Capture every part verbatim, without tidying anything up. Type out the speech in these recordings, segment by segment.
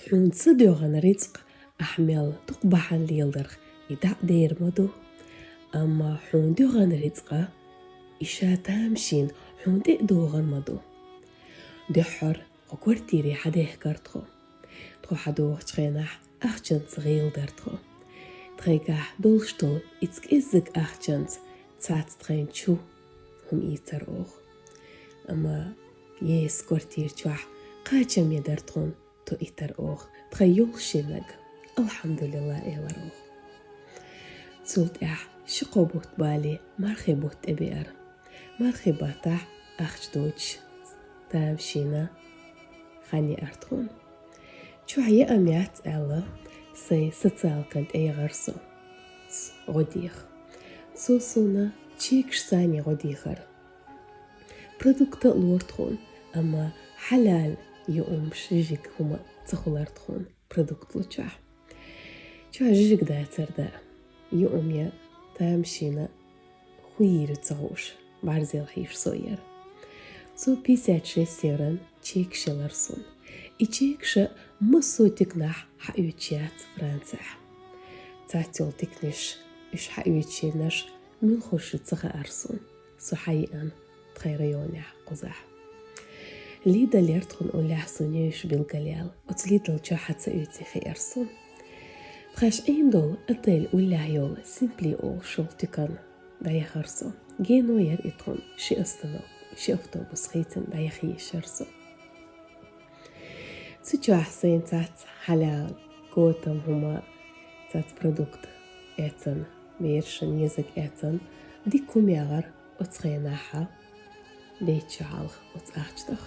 Хьуна ца доьгӀан рицкъ ахь мел дукха бахьан леладарх и дӀа а дер ма ду. Амма хьуна доьгӀан рицкъа и ша тамашийна хьуна тӀе а доьгӀан ма ду. Дуьххьара кху квартире хьадехкар тхо. Тхо хьадогӀучу хенахь ахчанца гӀийла дара тхо. Тхайгахь долуш долу иза кӀеззиг ахчанца цац тхайна чу хӀума ийцар оха. Амма еса квартира чохь кхачаме дара тхуна тоитар оха, тхайн йолушшиннаг, алхьамдулиллахӀ, элар оха. Цул тӀаьхьа ши-кхо бутт бале, мархи бутт тӀебеара. Мархи баттахь ахча доцуш тамашийна хан еара тхуна. Чохь яа яц аьлла, сайн социалкан тӀеяхара со, гӀо деха. Цо суна чекаш санна гӀо дехара. Продукта а лора тхуна, амма хьалал юумаш, жижиг хӀума ца хуьлура тхуна продукт лучохь. Чохь жижиг дацара даа, юум я тамашийна хӀу йийр ю ца хууш, бӀарзел хьийш со яра. Цо пятьдесят шесть еврон чекаш елара суна. И чекаш массо а тиканахь хьаоьцуш яц Францехь. Цац йолу тиканаш, уьш хьаоьцуш йинарш муьлхуш ю ца хаьара суна, со хьайиъна тхайн районехь кхузахь. Лидл яра тхуна уллехь суна евзаш билгалъяьлла, оцу Лидл чохь хьа ца оьций хиара суна. Тхаьш Ӏийна долу отель уллехь йолу Симпли олуш йолу тикана дӀаяхара со. Гено яра и тхуна, ши останов-, ши автобус хийцина дӀаяха йиш яра со. Цу чохь сайна цац хьалал готам хӀума, цац продукт эцна, берашна езарг эцна, дика хӀума яхара оцу хенахь, дейтта чохь хьалха оцу ахчанах.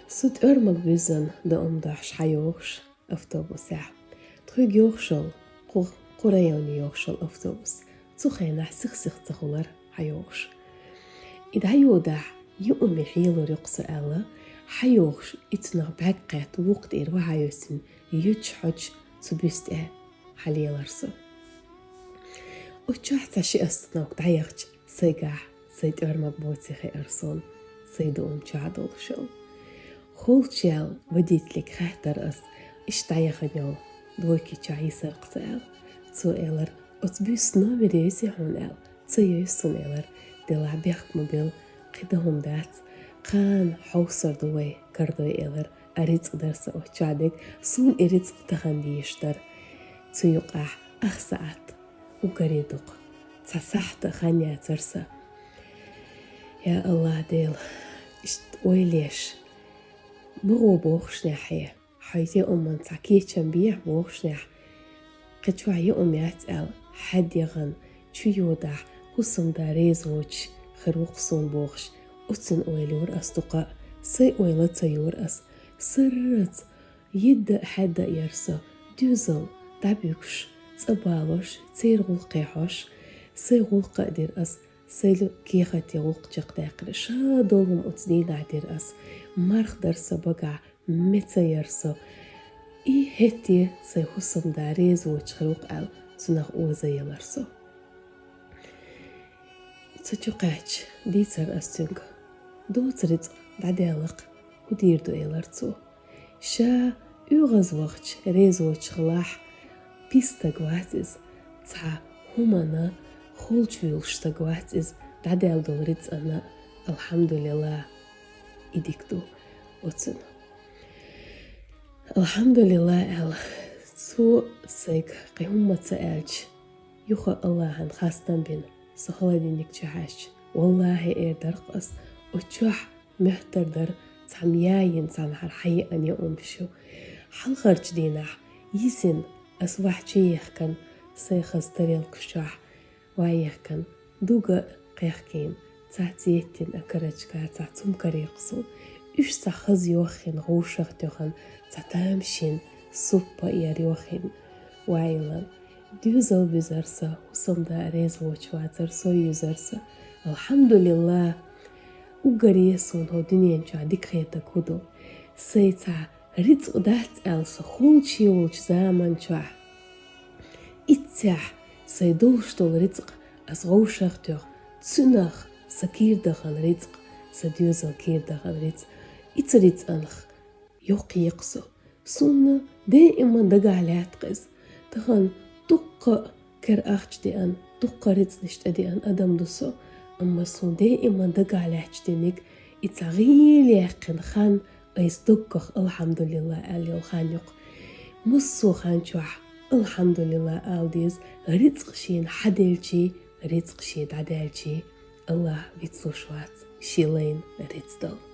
Со тӀоьрмаг буьззина даим дохьуш хьайогӀуш автобусехь. Тхоьга йогӀуш йолу, кху, кху районе йогӀуш йолу автобус цу хенахь сих-сиха ца хуьлура хьайогӀуш. И дӀайодахь, юуме хьелур ю-кх со аьлла, хьайогӀуш, и цунах бӀаьрг кхетта вукху тӀера вахьа йоьссина, юьтча-хьоьтча цу буьста тӀе хьалелара со. Оцу чохь цхьа ши остановка дӀаяхча, сайгахь сайн тӀоьрмаг боций хиара суна, сайн дуум чохь долуш йолу. Холчу яьлла водителе хаьттара ас, иштта дӀаяхана йолу двойки чохь йисар-кх со аьлла. Цо элира: «Оцу буьйсанан номер евзий хьуна?» — аьлла. «Ца евза суна», — элира. «Делахь бехк ма билла, кхин дан хӀума дац, кхана хьовсур ду вай, кардой», — элира. А рицкъ дара сан оцу чохь дерг, суна и рицкъ тахана дезаш дара. Цу юкъахь ах сахьт уггаре дукха, цхьа сахьта хан яцара сан. Я АллахӀ Дела, иштта ойла еш, ма гӀо бохушнехь хье, хьайн юуман цхьа кечам бехьа бохушнехь, кхин чохь юум яц аьлла, хьаьдда яхана, чу йодахь, хӀусамда реза воцуш хир ву-кх суна бохуш, оццуьнан ойла йора ас дукха, сайн ойла ца йора ас. Сарралц йидда а, хьаьдда а яра со, доьзал, дӀабуьгуш, цӀа балош, церан гӀуллакхе хьош, сайн гӀуллакх а дира ас, сайн кехате гӀуллакх чекхдаьккхира, ша долу хӀума оцу дийнахь дира ас, марха дара сан багахь, меца яра со. И хӀетте сайн хӀусамда реза воцуш хир ву-кх аьлла, цунах оза елара со. Цу чу кхаьчча, дийцара ас цуьнга: «Доцу рицкъ дӀадаьлла-кх, хӀун дийр ду?» — элара цо. Ша оьгӀазвахча, реза воцуш хилахь, пис стаг вац иза, цхьа хӀуманна холчу вуьйлуш стаг вац иза, дӀадаьлла долу рицкъанна, алхьамдулиллахӀ, и дика ду оцунна. АлхьамдулиллахӀ аьлла, цо сайга кхин хӀумма ца аьлча, юха АллахӀан хастам бина, со холодильник чу хьаьжча, валлахӀи, эр дара-кх ас, оцу чохь моьттар дара, цхьамма яйина цхьанхьара хьайиъна юумаш ю. Хьалхарчу дийнахь, йисина, ас ваьхьа чу ехкана, сайн хаза тарелкаш чохь ваехкана, дуга а кхехкийна, цхьацца еттина а карачка, цхьацца хӀума карийра-кх суна. Уьш цхьа хаза йоххийна, гӀовшах тоьхна, цхьа тамашийна суппа а яра йоххийна, ваийлан. Доьзал буьзара сан, хӀусамда а реза воцуш вацара, со юьзара сан. АлхьамдулиллахӀ! Уггаре суна хӀокху дуьнен чохь дика хетарг хӀун ду? Сайн цхьа рицкъ дац аьлла со холчу йолчу заман чохь, иццехь сайн долуш долу рицкъ ас гӀовшах тоьхна, цунах сан кийра дахана рицкъ, сан доьзал кийра дахана рицкъ, и цу рицкъанах йоккхае-кх со. Суна даиман дагахь лаьтта-кх из. Тахан дуккха кара ахча деана, дуккха рицкъанаш тӀедеана адам ду со, амма суна даиман дагахь лаьтташ диниг, и цхьа гӀийла яьккхина хан, айса доггах «Алхьамдулиллахь» аьлла йолу хан ю-кх. Массо а хан чохь «Алхьамдулиллахь» ала деза, рицкъа шена хьаделчий, рицкъа шен дӀадаьлчий, АллахӀ вицлуш вац, шен лайна рицкъ дала.